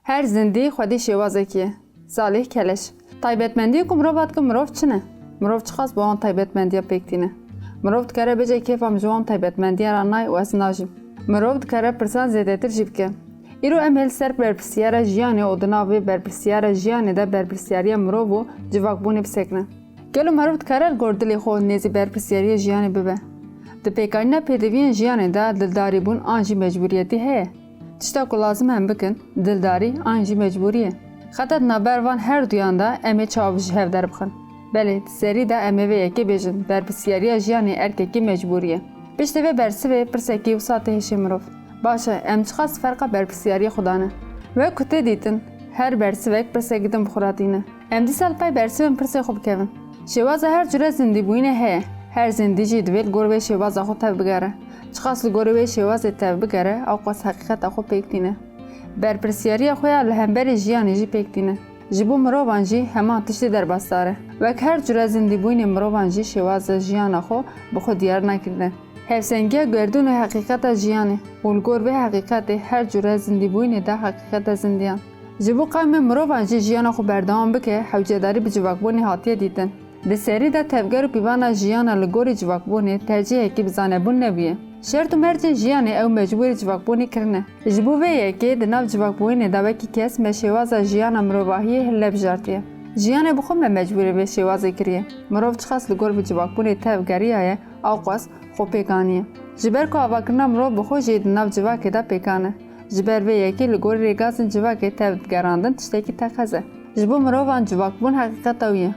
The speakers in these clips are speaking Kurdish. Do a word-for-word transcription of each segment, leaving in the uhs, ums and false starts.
Her zindî xwedî şêwazekî ye. Salih Keleş. Taybetmendiyê ku mirov dike mirov çi ne? Mirov çiqas bi wan taybetmendiya pêk tîne? Mirov dikare bêje kêfa min ji wan taybetmendiyan re nayê û ez najîm. Mirov dikare pirsan zêdetir jî bike. Îro em ê li ser berpirsyara jiyanê û di nav vê berpirsyara jiyanê de berpirsyariya mirov û civakbûnê bisekine. Gelo mirov dikare li gor dilê xwe nêzî berpirsyariya jiyanê bibe? Di pêkanîna pêdiviyên jiyanê de dildarîbûn an jî mecbûriyetî heye? Tişta ku lazim em bikin, dildarî an jî mecbûrî ye. Xeta di navber van her duyan de em ê çawa ji hev derbixin? Belê, di serî de em ê vê yekê bêjin, berpirsyariya jiyanê erkekî mecbûrî ye. Piştî vê bersivê pirsekî wisa tê hişê mirov. Baş e, em çiqas ferqa berpirsyariyê xwe dane? Wek ku tê dîtin, her bersivek pirsekî din bi xwe re tîne. Em dîsa li pey bersivên pirsê xwe bikevin. Şêwaza her cure zindîbûyînê heye. Her zindî jî divê li gor vê şêwaza xwe tev bigere. Çiqas li gorî wê şêwazê tev bigere, ewqas heqîqeta xwe pêk tîne. Berpirsyariya xwe ya li hemberî jiyanê jî pêk tîne. Ji bo mirovan jî heman tiştî derbasdar e. Wek her cure zindîbûyînê mirovan jî şêwaza jiyana xwe bi xwe diyar nekirine. Hevsengiya gerdûn û heqîqeta jiyanê û li gor vê heqîqetê her cure zindîbûyînê de heqîqeta zindiyan. Ji bo qewmê mirovan jî jiyana xwe berdewam bike, hewcedarî bi civakbûnê hatiye dîtin. Di serî de tevger û pîvana jiyana li gorî civakbûnê tercîhekî bi zanebûn nebûye. Şert û mercên jiyanê ew mecbûrî civakbûnê kirine. Ji bo vê yekê di nav civakbûyînê de wekî kes me şêwaza jiyana mirovahiyê hilnebijartiye. Jiyanê bi xwe me mecbûrê vê şêwazê kiriye. Mirov çiqas li gor bi civakbûnê tev geriyaye, ewqas xwe pêk aniye. Ji ber ku avakirina mirov bi xwe jî di nav civakê de pêkan e. Ji ber vê yekê li gorî rêgazên civakê tev gerandin tiştekî teqez e. Ji bo mirovan civakbûn heqîqeta wî ye.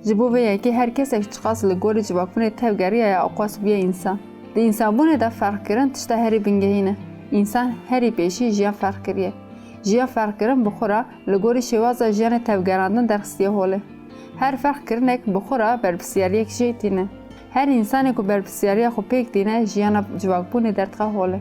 Ji bo vê yekê her kesek çiqas li gorî civakbûnê tev geriyaye ewqas bûye însan. Di însanbûnê de ferqkirin tişta herî bingehîn e. Însan herî pêşî jiyan ferq kiriye. Jiyan ferqkirin bi xwe re li gorî şêwaza jiyanê tevgerandin derxistiye holê. Her ferqkirinek bi xwe re berpirsyariyek jî tîne. Her însanê ku berpirsyariya xwe pêk tîne, jiyana civakbûnê derdixe holê.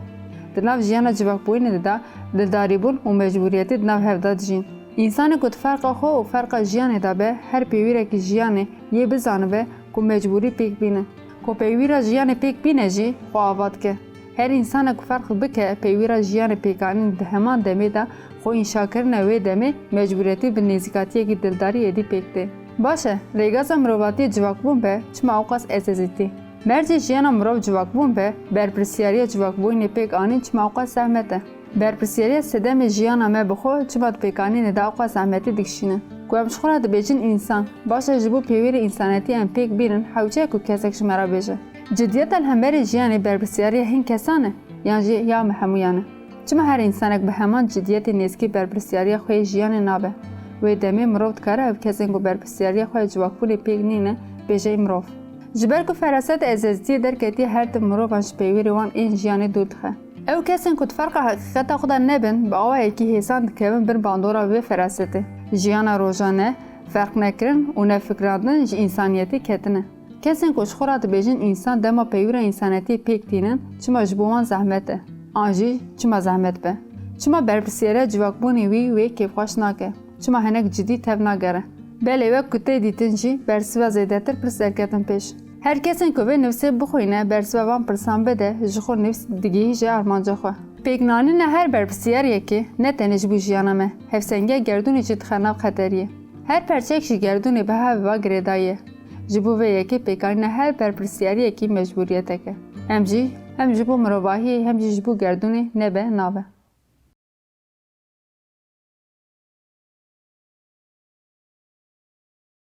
Di nav jiyana civakbûyînê de dildarîbûn û mecbûriyetî di nav hev de dijîn. Însanê ku di ferqa xwe û ferqa jiyanê de be, her pêwîrekî jiyanê yê bizanibe ku mecbûrî pêk bîne. Ku peywîra jiyanê pêk bîne jî xwe ava dike. Her însanek ku ferq bike, peywîra jiyanê pêkanîn di heman demê de xwe înşakirine wê demê mecbûriyetî bi nêzîkatiyekî dildarî êdî pêk tê. Baş e, rêgaza mirovatiyê civakbûn be, çima ewqas ezezîtî? Mercê jiyana mirov civakbûn be, berpirsyariya civakbûyînê pêk anîn çima ewqas zehmet e? Berpirsyariya sedemê jiyana me bi xwe çima di pêkanînê de ewqas zehmetî dikişîne? Ku em ji xwe re dibêjin însan, baş e ji bo pêwîrê însanetî em pêk bînin, hewce ye ku kesek ji me re bêje. Cidiyeta li hemberî jiyanê berpirsyariya hin kesan e, yan jî ya me hemûyan e? Çima her însanek bi heman cidiyetê nêzikî berpirsyariya xwe yê jiyanê nabe? Wê demê mirov dikare ev kesên ku berpirsyariya xwe ya civakbûnê pêk nîne, bêje mirov. Ji ber ku feraset ezezîtiyê derketiye her tim mirovan ji peywîrê wan ên jiyanê dûr dixe. Ew kesên ku di ferqa heqîqeta xwe de nebin, bi awayekî hêsan dikevin bin bandora vê ferasetê. Jiyana rojane, ferqnekirin û nefikrandin ji însaniyetê ketine. Kesên ku ji xwe re dibêjin însan dema peywîra însanetiyê pêk tînin, çima ji bo wan zehmet e? An jî çima zehmet be? Çima berpirsyariya civakbûnê wî wê kêfxweş nake? Çima hinek cidî tev nagere? Belê, wek ku tê dîtin jî, bersiva zêdetir pirs derketin pêş. Her kesên ku vê nivîsê bixwîne, bersiva van pirsan bide, ji xwe nivîs digihîje armanca xwe. Pêknanîna her berpirsyariyekê ne tenê ji bo jiyana me, hevsengiya gerdûnê jî dixe nav xeteriyê. Her perçek ji gerdûnê bi hev ve girêdayî ye. Ji bo vê yekê pêkanîna her berpirsyariyekî mecbûriyetek e. Em jî, hem ji bo mirovahiyê, hem jî ji bo gerdûnê nebe nav e.